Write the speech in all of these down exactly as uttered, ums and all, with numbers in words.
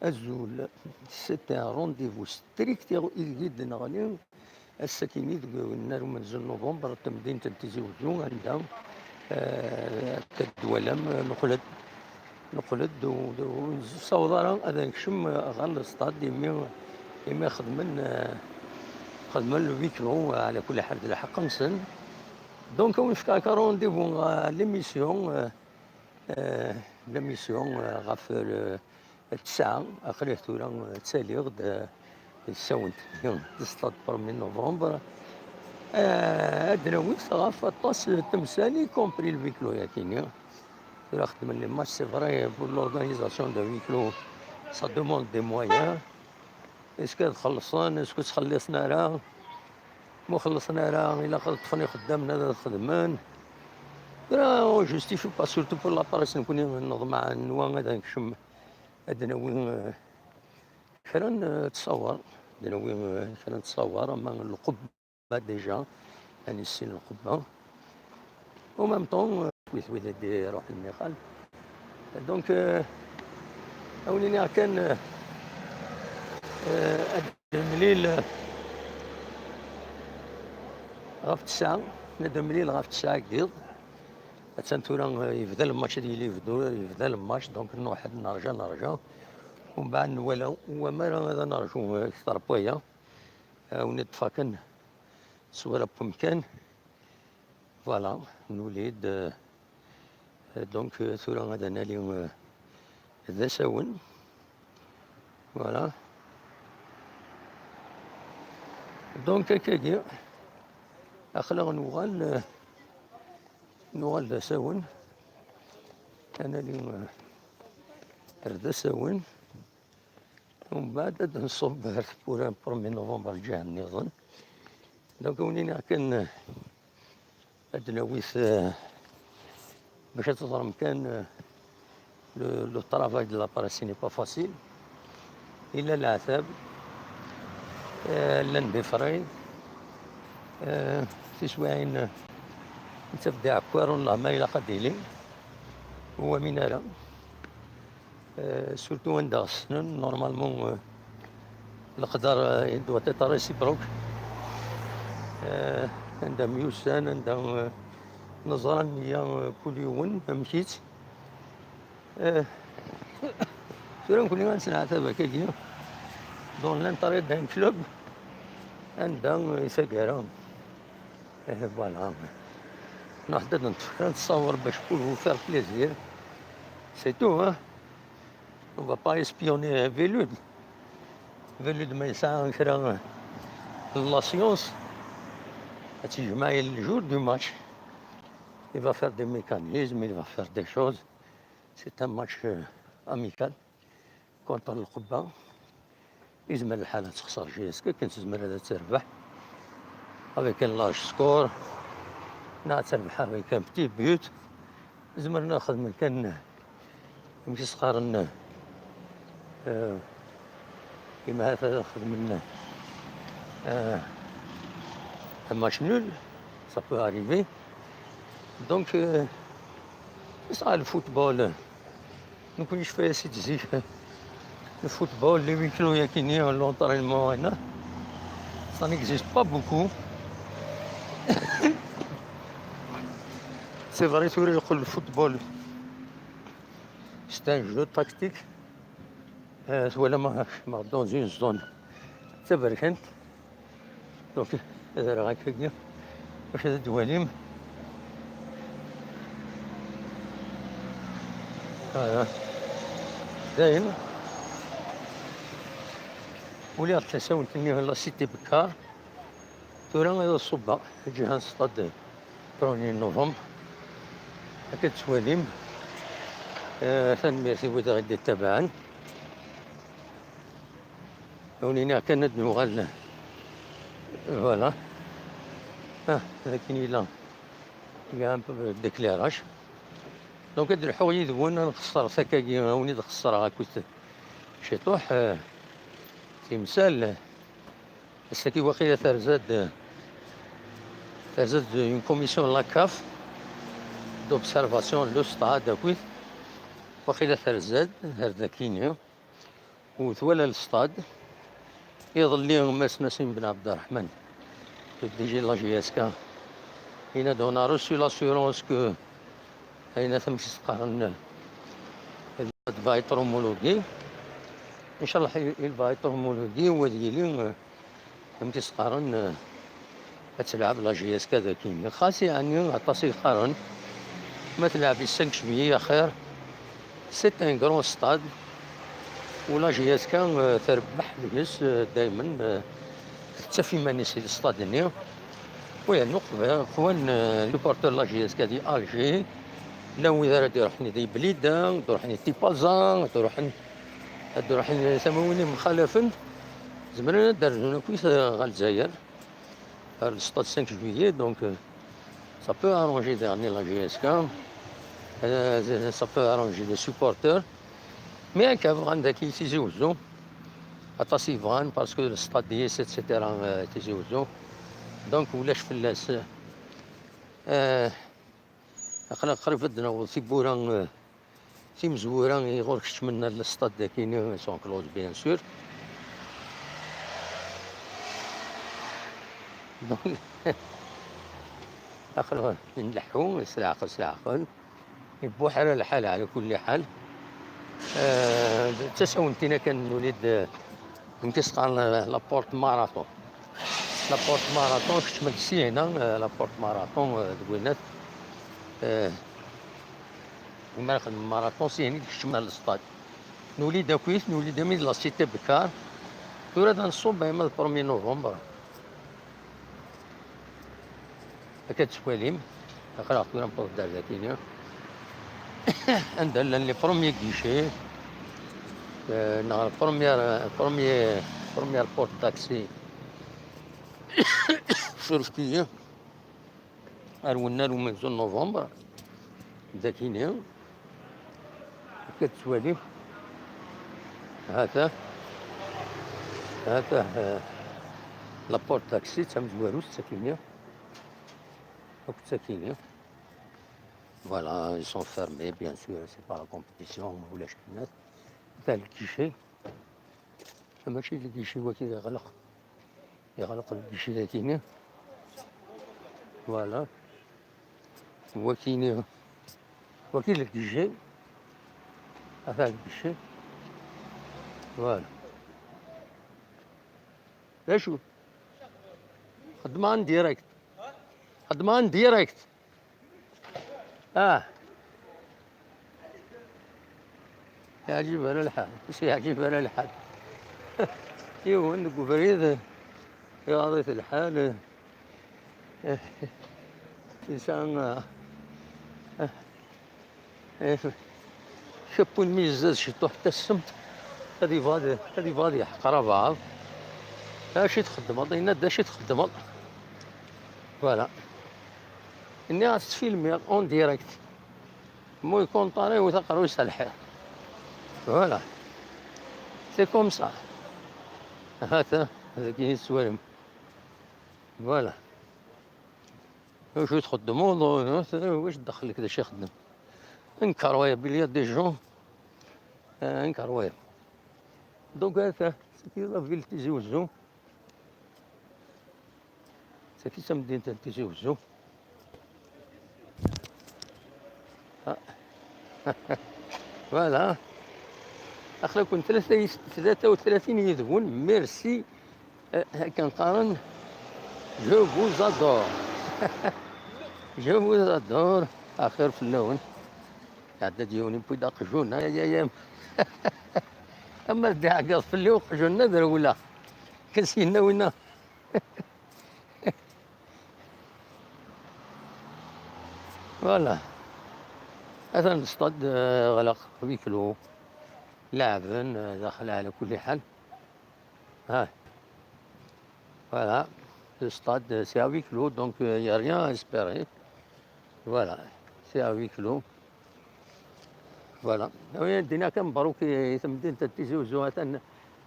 Azul, c'est un rendez-vous strict i, i d-neɣli ass-akini deg unnar umenzu n November, tamdint n Tizi Wezzu, anda, eh, akka d-twalam, eh, nuqel-d, nuqel-d, u, u, ur nessaweḍ ara ad nekcem, eh, ɣer lestad, imi, imi xedmen, eh, xedmen le huis clos, eh, ɛla kulli ḥal d lḥeqq-nsen. Donc, ad wen-fkeɣ akka rendez-vous, eh, l'émission, eh, eh, l'émission, eh, ɣef, eh, ttesɛa, aql-i tura, eh, ttaliɣ-d, eh, d ssawent, d stade premier novembre. Eh, ad d-nawi ɣef aṭas n temsal, y compris le huis clos-yakini. Tura xedmen les matchs, c'est vrai, pour l'organisation de huis clos, ça demande des moyens. Est-ce que ad xellṣen, est-ce que ur ttxelliṣen ara? Ma ur xellṣen ara, ilaq ad ṭṭfen ixeddamen ad, ad xedmen. Tura, on justifie pas, surtout pour la presse, nekkni neḍmeɛ, nwa ad nekcem, ad d-nawi, eh, kra n, eh, ttṣawer, ad d-nawi, eh, kra n ttṣawer, ama lqebba déjà, ad nissin lqebba. En même temps, euh, wid, wid ad d-iruḥen niqal. Donc, euh, ad wen-iniɣ kan, euh, euh, ad nemlil, euh, ɣef ttesɛa, ad nemlil ɣef ttesɛa deg yiḍ. Attan tura, euh, yebda lmatch, ad yili yebdu, yebda lmatch, donc nruḥ ad nerǧa, nerǧa. Umbeɛd nwala, wamar ad nerǧu, euh, akter n waya. Ad wen-id-ṭṭef akken s wara n wemkan. Voilà, nuli-d, euh, donc, euh, tura ad nali, euh, d asawen. Voilà. Donc, akkagi, aql-aɣ nuɣal, euh, nuɣal d asawen. Ad nali, euh, ar d asawen. Umbeɛd ad nṣubb ar tewwura n premier novembre lǧiha nniḍen. Donc, ad wen-iniɣ kan, euh, ad d-nawi, euh, bac ad teẓrem kan, euh, le, le travail de la presse, ce n'est pas facile. Yella leɛtab, euh, llan des frais, euh, tiswiɛin, euh, nettaf-d aɛekkiṛ, wellah ma ilaq ad d-ilin, ur wamin ara. Euh, surtout anda ɣ-ssnen, normalement, euh, leqder, euh, il doit être réciproque. Euh, anda myussan, anda, euh, neẓra nniya, euh, kul yiwen amek-itt. Euh, tura nekkni ad nesneɛtab akkagi dans l'intérêt d'un club anda, euh, i taggara. Eh, voilà. Nruḥ-d ad neṭṭef kra n ttṣawer bac pour vous faire plaisir. C'est tout, hein. On va pas espionner Velud. Velud ma yesɛa kra n la science, ad tejmeɛ le jour du match. Il va faire des mécanismes, il va faire des choses. C'est un match, euh, amical contre lqebba. Yezmer lḥal ad texser J S K, akken tezmer ad terbeḥ avec un large score, neɣ ad terbeḥ avec un petit but. Zemren ad xedmen kan, amek i s-qqaren, euh, ima hata ad xedmen, euh, un match nul, ça peut arriver. Donc, euh, yesɛa le football. Nekkni cfaya si zik. Le football, les huis clos yakini, l'entraînement, hein, ça n'existe pas beaucoup. C'est vrai, tura yeqqel le football, c'est un jeu tactique. Euh, twalam, ma dans une zone d taberkant. Donc, ad rreɣ akkagi bac ad twalim. Voilà. Dayen, uliɣ-d tasawent-nni, la Cité Bekkar. Tura ad ṣubbeɣ lǧiha n stade premier novembre. Akka tettwalim. Eh, tanemmirt i wid i ɣ-d-ittabaɛen. Ad wen-iniɣ kan ad nuɣal. Voilà. Ah, d akken yella. Il y a un peu d'éclairage. Donc, ad lḥuɣ yid-wen, ad nxeṣṣer takagi, ad wen-id-xeṣṣreɣ akkit ciṭuḥ, eh, timsal. Ass-agi waqila terza-d, terza-d une commission la CAF d'observation, le stade, akkit. Waqila terza-d ar dakini. Ou twala le stade. Iḍelli, Mass Nassim Ben Abderrahman, le D G de la J S K, il a donné reçu l'assurance que ayen amek i s-qqaren, il va être homologué. Inchallah, il va être homologué, u ad yili, euh, amek i s-qqaren, euh, ad telɛeb la J S K dagi. Xas yeɛni aṭas i yeqqaren, ma telɛeb i cinq juillet axir. C'est un grand stade u la J S K, euh, terbeḥ deg-s, euh, daymen, euh, tettaf iman-is di stade-nni. U yernu qbel, qwan, euh, supporter la J S K di Alger, llan wid ara d-iruḥen di Blida, ad d-ruḥen di Tipaza, ad d-ruḥen, ad d-ruḥen tamawin imxalafen, zemren ad d-rzun akkit, euh, ɣer Lezzayer, ɣer le stade cinq juillet, donc, euh, ça peut arranger daɣen la J S K, euh, ça peut arranger les supporters. Mais akka bɣan dagi Tizi Uzzu, aṭas i bɣan, parce que le stade yes, et cetera, euh, Tizi Uzzu. Donc ulac fell-as. Euh, aql-aɣ qrib ad d-naweḍ tiwwura, euh, timezwura i ɣur keččmen ar le stade dagi, sont closes, bien sûr. Donc, aql-aɣ nleḥḥu s leɛqel, s leɛqel. Ibuḥ ara lḥal, ɛla kulli ḥal. Eh, d tasawent-ina kan nuli-d, eh, amek i s-qqaren, eh, la porte marathon. La porte marathon, keččmen-d syin, eh, la porte marathon, eh, deg winnat. Eh, imi ara xedmen marathon, syin i d-keččmen ar le stade. Nuli-d akkit, nuli-d ami d la Cité Bekkar. Tura da nṣub, ayma d premier novembre. Akka tettwalim, aql-aɣ tura newweḍ-d ar dagi-nni. Anda llan les premiers guichets, eh, neɣ première, premier, première porte d'accès. Surfet-iyi. Ar wennar umenzu n novembre, dagi-nni. Akka tettwalim. Hata. Hata, eh, la porte d'accès, d tamezwarut, d takini. Akk d takini. Voilà, ils sont fermés, bien sûr, c'est pas la compétition, ma ulac aḥnat. Hata le guichet. Mačči le guichet, wagi yeɣleq. Yeɣleq le guichet dagi-nni. Voilà. Wakini, waki le guichet. Ata le guichet. Voilà. D acu? Xeddmeɣ en direct. Xeddmeɣ en direct. Ah. Yeɛjib ara lḥal. Yeɛjib ara lḥal. Yiwen deg ubrid, iɣaḍ-it lḥal. Yesɛa, ah, ah, chapeau n mi yezza ciṭuḥ tassemt, ad yebɣu ad, ad yebɣu ad yeḥqer abeɛḍ. Acu i txeddmeḍ? Yenna-d acu i txeddmeḍ. Voilà. Nniɣ-as ttfilmiɣ en direct. Mu ykunṭari, iwet aqerru-s ar lḥiḍ. Voilà. C'est comme ça. Hata, dagi i tettwalim. Voilà. Acu txeddmeḍ, wacu ddexxel-ik d acu ixeddem? Incroyable, il y a des gens, euh, incroyable. Donc, hata, c'est la ville Tizi Ouzou. Tagi d tamdint n Tizi Uzzu. Ah. Voilà. Aql-aken tlata, tlata u tlatin yid-wen. Merci. Eh, akken qqaren, je vous adore. Je vous adore. Axir fell-awen. Iɛedda-d yiwen, yewwi-d aqjun. Ay, ay, ay. Ama d-iɛeggeḍ fell-i uqjun-nni, ad rewleɣ. Kas yenna winna. Voilà. Atan le stade, euh, ɣleq, huis clos. Laɛben, euh, daxel ɛla kulli ḥal. Ah. Voilà. Le stade, euh, c'est à huis clos, donc, euh, il y a rien à espérer. Voilà. C'est à huis clos. Voilà. Wi, ddin akka mebruk i, i temdint n Tizi Uzzu, atan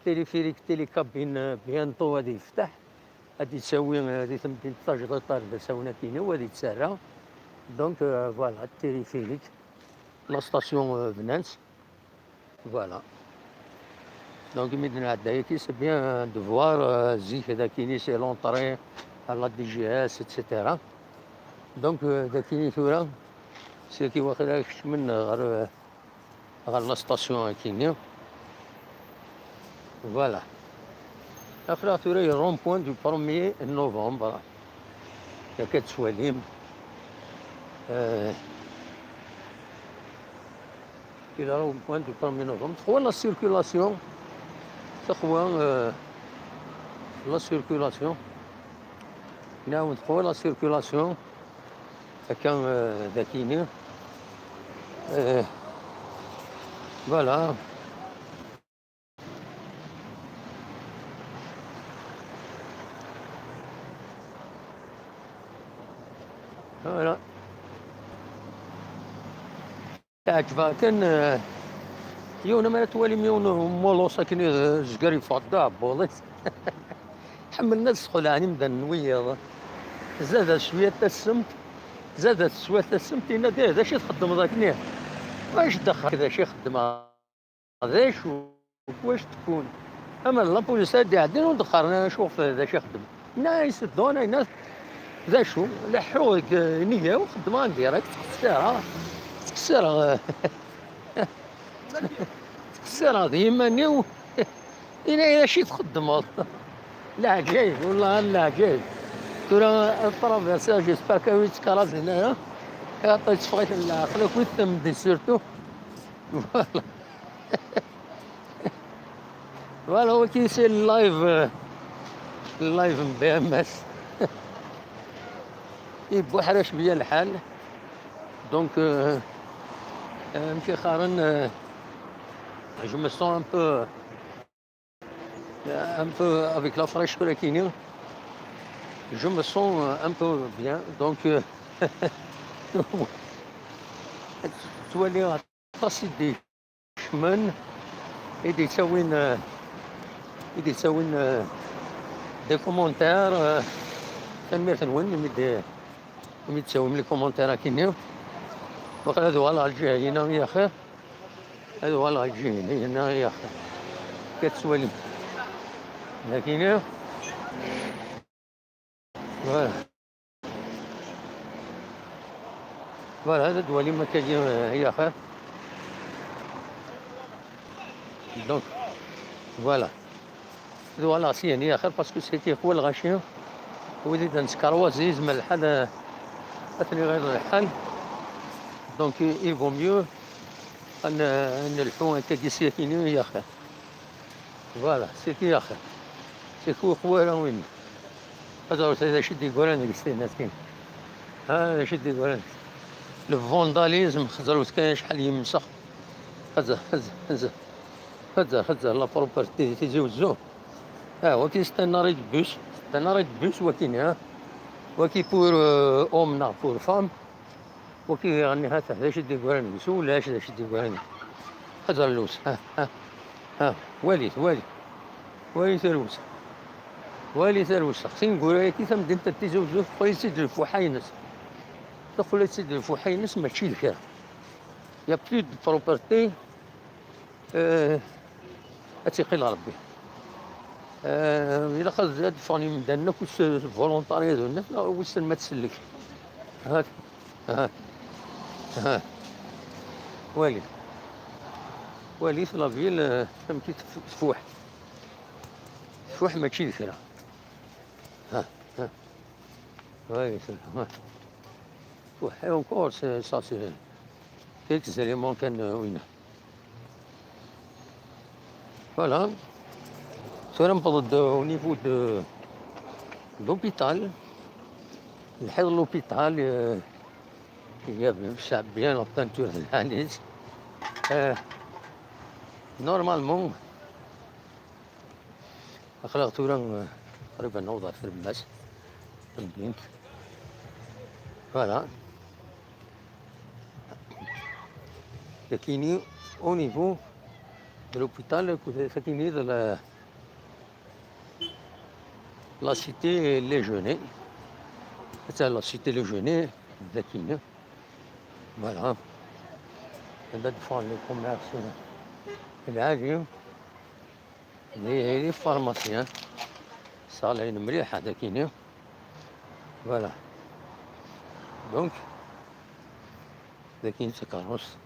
téléphérique, télécabine, euh, bientôt ad yefteḥ. Ad yettawi, euh, di temdint tajdiṭ ar d asawen akkin-iw, ad yettarra. Donc, euh, voilà, téléphérique. La station, euh, bnan-tt. Voilà. Donc, mi d-nɛedda yaki, c'est bien de voir, euh, zik dakini, c'est l'entrée à la D G S, et cetera. Donc, euh, dakini tura, c'est waqila kecmen ɣer, euh, ɣer la station akini. Voilà. Aql-aɣ tura i rond-point du premier novembre. Yak ad twalim. Euh, i la rond-point du premier novembre. Txwa la circulation. Txwa, euh, la circulation. Nɛawed txwa la circulation. Akka, euh, dakini. Euh, voilà. Voilà. Teɛǧeb-aɣ kan, eh, yiwen mi ara twalim yiwen n umulus akken, eh, zger yeffeɣ-d aɛebbuḍ-is. Ḥemmlen ad sxelɛen imdanen n wiyaḍ. Zad-as cwiya n tassemt, zad-as cwiya n tassemt, yenna-d: "Eh, d acu i txeddmeḍ akken?" "Acu d axxam, d acu i xeddmeɣ?" D acu, deg wacu tkun? Ama d lapulis ad d-iɛeddin ur d-qqaren ara acu, d acu ixeddem. Yenna iseddan, yenna d acu, leḥḥuɣ deg iniga-w, xeddmeɣ en direct, ttqessireɣ, ttqessireɣ, ttqessireɣ d yiman-iw. Yenna-yi: "D acu i txeddmeḍ?" Leɛǧayeb, wellah leɛǧayeb. Tura ad traverser, j'espère que ur yettkarazin ara. Xaṭi, yetteffeɣ-iten leɛqel akk i temdi surtout. Voilà. Voilà, waki c'est le live, euh, le live n B M S. Yebbuḥrac bya lḥal. Donc, euh, euh, amek i qqaren, euh, je me sens un peu, euh, un peu avec la fraîcheur akini. Je me sens, euh, un peu bien. Donc, euh, ttwaliɣ aṭas i d-ikecmen, i d-yettawin, euh, i d-yettawin, euh, des commentaires, euh, tanemmirt-nwen imi d-, imi d-tettawim les commentaires akini. Waqila ad uɣaleɣ ɣer lǧiha-ina i axir. Ad uɣaleɣ ɣer lǧiha-ina i axir. Akka tettwalim. Akini. Voilà. Voilà, ad twalim akkagi, euh, i axir. Donc, voilà. Ad uɣaleɣ syin i axir, parce que c'est tikwal lɣaci. Wid i d-neskerwazi, yezmer lḥal, euh, ad ten-iɣiḍ lḥal. Donc, il vaut mieux ad n-, ad nelḥu akkagi syakini i axir. Voilà, c'est qui, axir. C'est qui, uqwa ara win. Xaṭer d acu i d-yeggran deg-s tinnatin. Ha, d acu i d-yeggran deg-s. Le vandalisme, xaṭer ur tekkan acḥal yemsex. Xaṭer, xaṭer, xaṭer, xaṭer, xaṭer, la propreté, Tizi Wezzu. Ah, waki c'est un arrêt de bus. C'est un arrêt de bus, waki, hein. Waki pour, euh, homme, neɣ pour femme. Waki iɣenni, ha-t-a, d acu i d-yeggran deg-s, ulac d acu i d-yeggran deg-s. Ad rlus, ha, ha, ha, walit, walit, walit arwes. Walit arwes. Tineggura-agi, tamdint n Tizi Wezzu, teqqel-itt-id lfuḥa-ines. Teqqel-itt-id lfuḥa-ines, mačči d kra. Y a plus de propreté. Euh, ad tt-iqqil Rebbi. Euh, ilaq ad, ad ffɣen imdanen akk s volontariat d nnif, neɣ wissen ma tsellek. Ha, ha, ha. Wali. Walit la ville, euh, amek i tf-, tfuḥ. Tfuḥ mačči d kra. Ha, ha. Walit, ha. Tfuḥ. Et encore, c'est, ça, c'est quelques éléments kan, euh, wina. Voilà. Tura newweḍ-d au niveau de, de l'hôpital. Lḥiḍ n l'hôpital, euh, il y a bien la peinture de l'année. Euh, normalement, aql-aɣ tura, euh, qrib ad naweḍ ɣer tlemmast n temdint. Voilà. Dakini, au niveau de l'hôpital, sakini de la, la cité Lejeuner. C'est la cité Lejeuner, dakini. Voilà. Anda d-ffɣen les commerces lɛali. Des, des pharmaciens. Ṣṣaleḥ-ines mliḥ, ad akini. Voilà. Donc, ad akini takeṛṛust.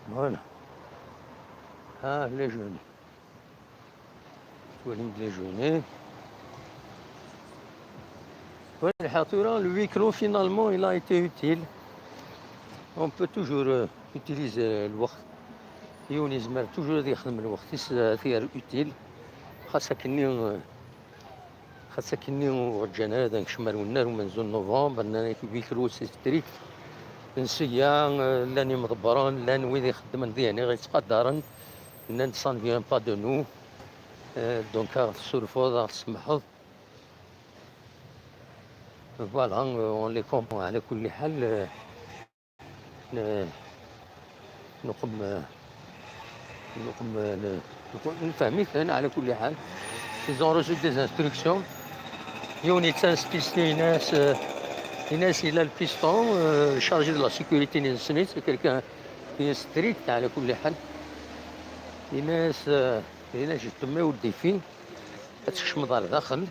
Voilà. Ah, les jeunes. Twalim les jeunes. Voilà, le huis clos, finalement, il a été utile. On peut toujours, euh, utiliser le lweqt. Yiwen yezmer toujours ad yexdem lweqt-is, euh, ad t-yerr utile. Xas akkenni, euh, xas akkenni ur ɣ-ǧǧan ara ad nekcem ar wennar umenzu n novembre, nnan-ak huis clos, c'est strict. Nsegga, euh, llan imḍebbren, llan wid ixeddmen dihin i ɣ-yettqadaren, nnan-d ça ne vient pas de nous. Euh, donc, ad ɣ-tessurfeḍ, ad ɣ-tsemḥeḍ. Voilà, euh, on les comprend. على كل حال، euh, ن-، نقم، نقم، ن-، نقم، نفهم كان على كل حال. Ils ont reçu des instructions. Yiwen yettanspisi, yenna-as, euh, yenna-as, il a le piston, euh, chargé de la sécurité, c'est quelqu'un qui est strict على كل حال. Yenna-as, euh, yenna-as, je te mets au défi. Ad tkecmeḍ ar daxel.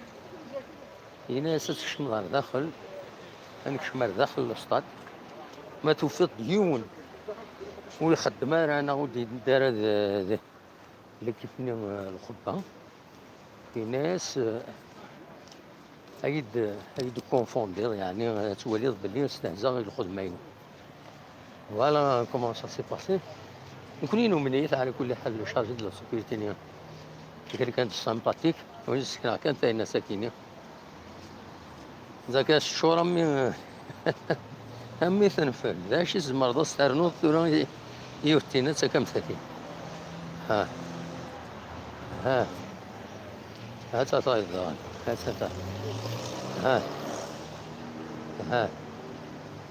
Yenna-as ad tkecmeḍ ar daxel. Ad nekcem ar daxel n lustad. Ma tufiḍ-d yiwen ur ixeddem ara neɣ ur d-yeddi ara d, d, l'équipe-nni, eh, lxebba, yenna-as, eh, ad yi-d-, ad yi-d-konfundiḍ, yeɛni ad twaliḍ belli stehzaɣ i lxedma-inu. Voilà comment ça s'est passé. Nekkni numen-it, ɛla kulli ḥal, le chargé de la sécurité-nni d quelqu'un de sympathique. Ur yessekneɣ kan tayenna sakini. Zaka s ccur a mmi, a mmi tenfel. D acu i tzemreḍ ad s-ternuḍ tura i, i yiwet tinna d takemsatin? Ha. Ha. Ha-tt-a tayeḍ daɣen. Ha-tt-a ta. Ha. Ha.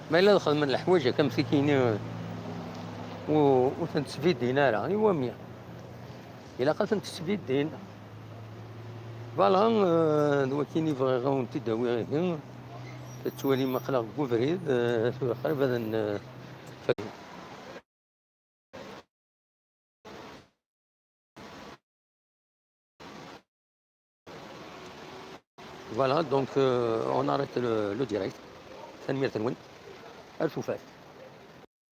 Ma yella ad xedmen leḥwayeǧ akka am tikini, u-, ur tent-ttbiddin ara, i wami? Ilaq ad tent-ttbiddin. Voilà, euh, d wakin i bɣiɣ ad wen-t-id-awiɣ ihi. Tettwalim aql-aɣ deg ubrid, euh, tura qrib ad n-, Voilà, donc, euh, on arrête le, le direct. Tanemmirt-nwen. Ar tufat.